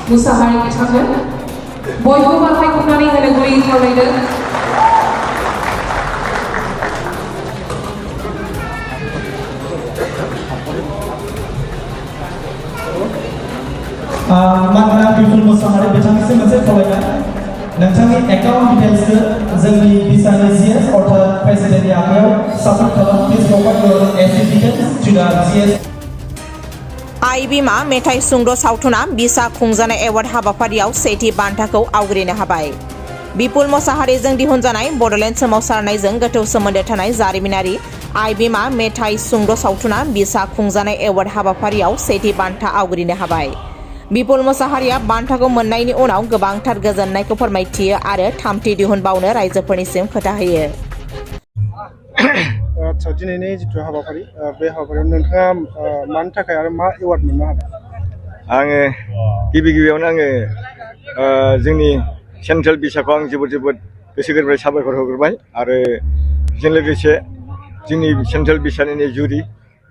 मुसाहारि बिथांनो बयबो बाख्नायखौनानै होनो गुरै खावलायदों। मानोना बिपुल मुसाहारि बिथांनिसिम मोनसे खावलायनाय नोंथांनि एकाउन्ट डिटेल्सखौ जोंनि बिसानि जीएस अर्थात प्रेसिडेन्टनि आखायाव साबमिट खालाम। Please provide your AC details to the GS. आइ बिमा मेथाइ सुंद' सावथुना बिसा खुंजानाय एवार्ड हाबाफारियाव सेथि बान्थाखौ आवग्रिनो हाबाय। बिपुल मुसाहारिजों दिहुनजानाय बड'लेण्ड सोमावसारनायजों गोथौ सोमोन्दो थानाय जारिमिनारि आइ बिमा मेथाइ सुंद' सावथुना बिसा खुंजानाय एवार्ड हाबाफारियाव सेथि बान्था आवग्रिनो हाबाय। बिपुल मुसाहारिया बान्थाखौ मोननायनि उनाव गोबांथार गोजोननायखौ फोरमायथियो आरो थामथि दिहुनबावनो रायजोफोरनिसिम खोथा होयो। आच्छा दिनैनि जिथु हाबाफारि बे हाबाफारियाव नोंथाङा मानि थाखाय आरो मा एवार्ड मोननो हादों? आङो गिबियावनो आङो जोंनि सेन्ट्रेल बिसाखौ आं जोबोद गोसो गोरबोयै साबायखर होग्रोबाय आरो बेजों लोगोसे जोंनि सेन्ट्रेल बिसानि जुरि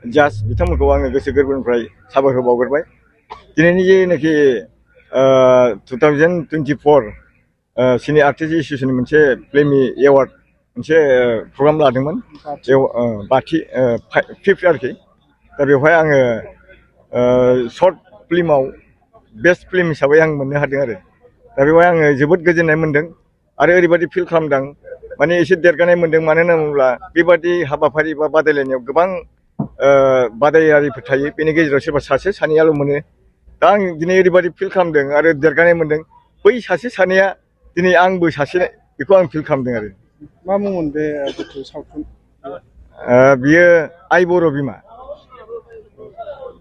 जाज बिथांमोनखौ आङो गोसो गोरबोनिफ्राय साबायखर बावग्रोबाय। दिनैनि जेनाखि 2024 सिने आर्टिस्ट एस'सिएशननि मोनसे फिल्मनि एवार्ड मोनसे प्रग्राम लादोंमोन बाथि 5th आरोखि दा बेवहाय आङो शर्ट फिल्माव बेस्ट फिल्म हिसाबै आं मोननो हादों आरो दा बेवहाय आङो जोबोद गोजोननाय मोन्दों आरो ओरैबायदि फिल खालामदों माने एसे देरगानाय मोन्दों। मानो होनना बुङोब्ला बेबादि हाबाफारि बा बादायलायनायाव गोबां बादायारिफोर थायो, बेनि गेजेराव सोरबा सासे सानैयाल' मोनो। दा आं दिनै ओरैबायदि फिल खालामदों आरो देरगानाय मोन्दों बै सासे सानैया दिनै आंबो सासे बेखौ आं फिल खालामदों आरो। मा मुंमोन बे जिथु सावथुन? बियो आइ बर' बिमा।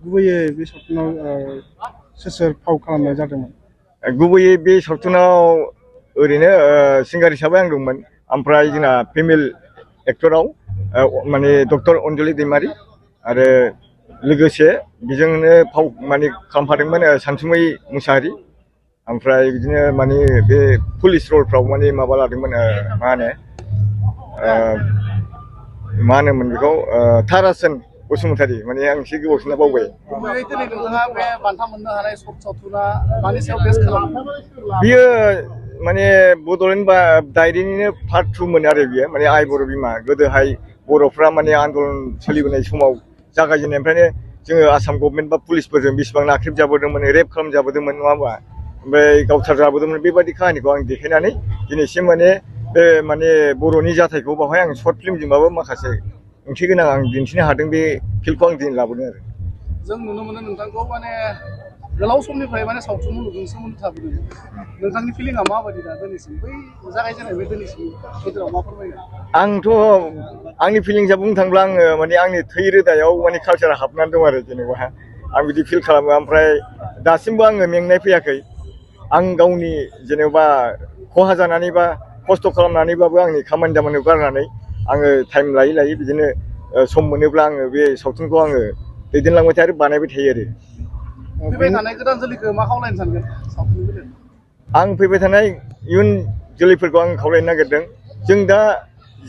गुबैयै बे सावथुनाव सोर फाव खालामनाय जादोंमोन? गुबैयै बे सावथुनाव ओरैनो सिंगार हिसाबै आं दंमोन, ओमफ्राय जोंना फिमेल एक्टराव माने डक्टर अनजलि दैमारि आरो लोगोसे बेजोंनो फाव माने खालामफादोंमोन सानसुमै मुसाहारि। ओमफ्राय बिदिनो माने बे पुलिस रलफ्राव माने माबा लादोंमोन मा होनोमोन बेखौ तारासन बसुमतारी। माने आं एसे गोबावसिन बावबाय। दिनै नोंथाङा बे बान्था मोननो हानाय शर्ट सावथुना मानि सायाव बेस खालामो? बियो माने बड'लेण्ड डायरिनिनो पार्ट 2 मोन आरो बियो माने आइ बर' बिमा। गोदोहाय बर'फ्रा माने आन्दलन सोलिबोनाय समाव जागायजेननायनिफ्रायनो जोङो आसाम गभर्नमेन्ट बा पुलिसफोरजों बेसेबां नाख्रेब जाबोदोंमोन, रेप खालामजाबोदोंमोन नङा होमबा, ओमफ्राय गावथार जाबोदोंमोन, बेबायदि काहानिखौ आं देखायनानै दिनैसिम माने बे माने बर'नि जाथायखौ बावहाय आं शर्ट फिल्मजोंबाबो माखासे ओंथि गोनां आं दिन्थिनो हादों। बे फिल्मखौ आं दिनै लाबोदों आरो। जों नुनो मोनो नोंथांखौ माने गोलाव समनिफ्राय माने सावथुन मुलुगजों सोमोन्दो थाबोदों। नोंथांनि फिलिंआ माबायदि दा दिनैसिम बै जागायजेननाय बे दिनैसिम गेजेराव मा फोरमायगोन? आंथ' आंनि फिलिंसा बुंनो थांब्ला आङो माने आंनि थै रोदायाव माने कालसारा हाबनानै दं आरो जेनेबा आं बिदि फिल खालामो। ओमफ्राय दासिमबो आङो मेंनाय फैयाखै। आं गावनि जेनेबा खहा जानानै बा खस्थ' खालामनानैबाबो आंनि खामानि दामानिखौ गारनानै आङो टाइम लायै बिदिनो सम मोनोब्ला आङो बे सावथुनखौ आङो दैदेनलांबाय थायो आरो बानायबाय थायो आरो। फैबाय थानाय गोदान जोलैखौ मा खावलायनो सानगोन सावथुननि बेलायाव? आं फैबाय थानाय इयुन जोलैफोरखौ आं खावलायनो नागिरदों, जों दा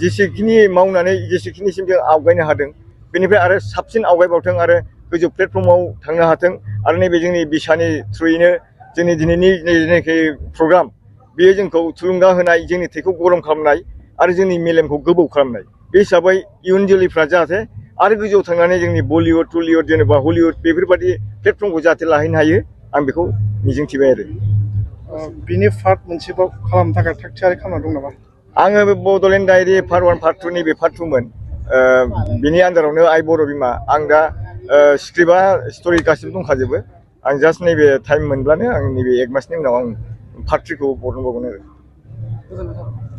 जेसेखिनि मावनानै जेसेखिनिसिम जों आवगायनो हादों बेनिफ्राय आरो साबसिन आवगायबावथों आरो गोजौ प्लेटफर्माव थांनो हाथों। आरो नैबे जोंनि बिसानि थ्रुयैनो जोंनि दिनैनि जेनाखि प्रग्राम बेयो जोंखौ थुलुंगा होनाय, जोंनि थैखौ गरम खालामनाय आरो जोंनि मेलेमखौ गोबौ खालामनाय। बे हिसाबै इयुन जोलैफ्रा जाहाथे आरो गोजौआव थांनानै जोंनि बलिउड टलिउड जेनेबा हलिउड बेफोरबायदि प्लेटफर्मखौ जाहाथे लाहैनो हायो आं बेखौ मिजिंथिबाय आरो। बिनि पार्ट मोनसेबाव खालामनो थाखाय थाग थियारि खालामना दं नामा? आङो बड'लेण्ड डायरि पार्ट 1 पार्ट 2 नैबे पार्ट 2 मोन। बिनि आन्दारावनो आइ बर' बिमा। आं दा स्क्रिप्टआ स्ट'रि गासिबो दंखाजोबो। आं जास्ट नैबे टाइम मोनब्लानो आं नैबे 1 मासनि उनाव आं पार्ट 3 खौ बरनबावगोन आरो। गोजोननाय थाबाय।